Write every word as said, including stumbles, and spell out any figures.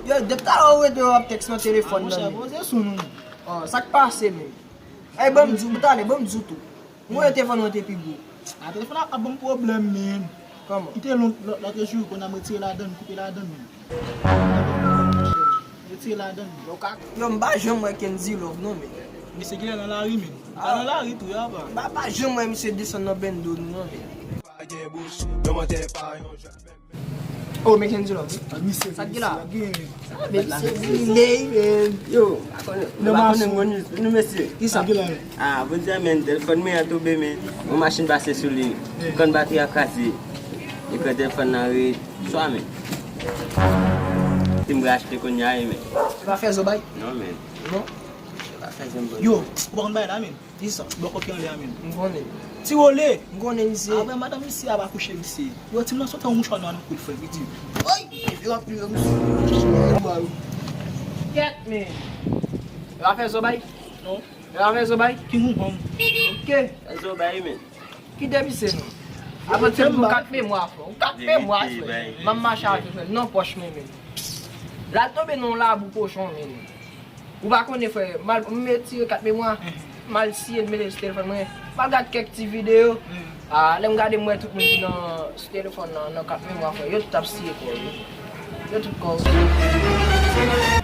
Yo, depi talè ou rete w ap tèks nan telefòn nan, men. Poze sou nou. Oh, sa k pase, men? Ey, ban m di w, talè, ban m di w tou. Mwen, telefòn mwen te pi gwo. A, telefòn ap, ap ban m pwoblèm, men. Kòman? Kite lòt, lòt, lòt jou, konn a m retire ladann, koupe ladann, men. Retire ladann. Yo, ka, yo, m pa janm wè Kendy Love, non, men. Misye genlè nan lari, men. Li pa nan lari tou, ya, pa. M pa, pa janm wè misye desann nan bendo, non, men. Oh, men Kendy Love. Misye, sa ki la? Ah, men misye brile, men. Yo, nou pa konnen, nou pa konnen gwo news, nou, mesye. Kisa? Ah, bon Dye, men, telefòn mwen an tonbe, men. Yon machin pase sou li. Konn batri a kraze. Li pran telefòn nan ret swa, men. Si m vle achte kounye a, men. Se pa fè zo bay? Non, men. Non? Se pa fè zo bay. Yo, ou pa konn bay la, men. Kisa? Bò kòk ki anlè a, men. M konnen. Ti wole! M konnen misye. Ah, ben, madanm misye a pa kouche misye. Yo, ti m nan sot an mouchwa nwa nan kout fre, li di. Oy! Yo ap pli yo misye. Kèt, men. Yo pa fè zo bay? Non. Yo pa fè zo bay? Ki mouvman? Ok. Fè zo bay, men. Kite misye, non. Avan ti m kat memwa, frè. Kat memwa, frè. M ap mache avè frè. Nan pòch mwen, men. L al tonbe nan yon labou kochon, men. Ou pa konnen, frè, m al, m retire kat memwa, m al siye l, mete l sou telefòn mwen. M al gad kèk ti videyo. Ah, lè m gade, m wè tout moun ki nan, sou telefòn nan, nan kat memwa, frè. Yo tout ap siye kò yo. Yo tout kò yo.